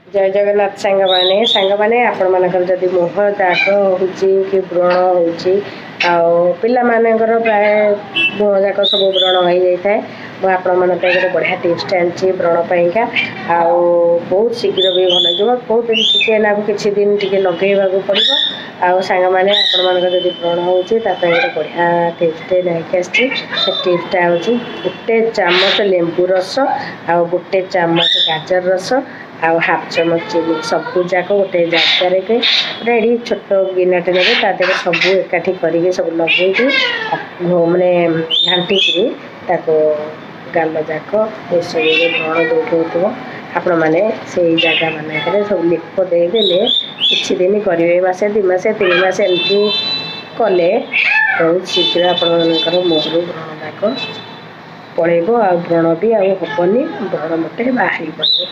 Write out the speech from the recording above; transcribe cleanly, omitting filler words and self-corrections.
ଜୟ ଜଗନ୍ନାଥ ସାଙ୍ଗମାନେ। ସାଙ୍ଗମାନେ, ଆପଣମାନଙ୍କର ଯଦି ମୁହଁ ଦାଗ ହେଉଛି କି ବ୍ରଣ ହେଉଛି, ଆଉ ପିଲାମାନଙ୍କର ପ୍ରାୟ ମୁହଁ ଯାକ ସବୁ ବ୍ରଣ ହେଇଯାଇଥାଏ, ମୁଁ ଆପଣମାନଙ୍କ ପାଇଁ ଗୋଟେ ବଢ଼ିଆ ଟିପ୍ସଟା ଆଣିଛି ବ୍ରଣ ପାଇଁକା। ଆଉ ବହୁତ ଶୀଘ୍ର ବି ଭଲ ହେଇଯିବ। ବହୁତ ଦିନ ଟିକେ ନାକୁ କିଛି ଦିନ ଟିକେ ଲଗେଇବାକୁ ପଡ଼ିବ। ଆଉ ସାଙ୍ଗମାନେ, ଆପଣମାନଙ୍କର ଯଦି ବ୍ରଣ ହେଉଛି, ତା ପାଇଁ ଗୋଟେ ବଢ଼ିଆ ଟିପ୍ସଟେ ନେଇକି ଆସିଛି। ସେ ଟିପ୍ସଟା ହେଉଛି ଗୋଟେ ଚାମଚ ଲେମ୍ବୁ ରସ ଆଉ ଗୋଟେ ଚାମଚ ଗାଜର ରସ ଆଉ ହାଫ୍ ଚାମଚ ଚିନି, ସବୁ ଯାକ ଗୋଟେ ଜାଗାରେ ଗୋଟେ ଏଠି ଛୋଟ ଗିନାଟେ ନେବେ। ତା ଦେହରେ ସବୁ ଏକାଠି କରିକି ସବୁ ଲଗେଇକି, ମାନେ ଘାଣ୍ଟିକିରି ତାକୁ ଗାଲ ଯାକ ଏସବୁରେ ବ୍ରଣ ଯେଉଁଠି ହେଉଥିବ, ଆପଣମାନେ ସେଇ ଜାଗା ମାନଙ୍କରେ ସବୁ ଲେପ ଦେଇଦେଲେ, କିଛି ଦିନ କରିବେ, ମାସେ, 2 ମାସ, 3 ମାସ ଏମିତି କଲେ ବହୁତ ଶୀଘ୍ର ଆପଣମାନଙ୍କର ମୁହଁରୁ ବ୍ରଣ ଦାଗ ପଳେଇବ ଆଉ ବ୍ରଣ ବି ଆଉ ହେବନି, ବ୍ରଣ ମୋଟେ ବାହାରିବନି।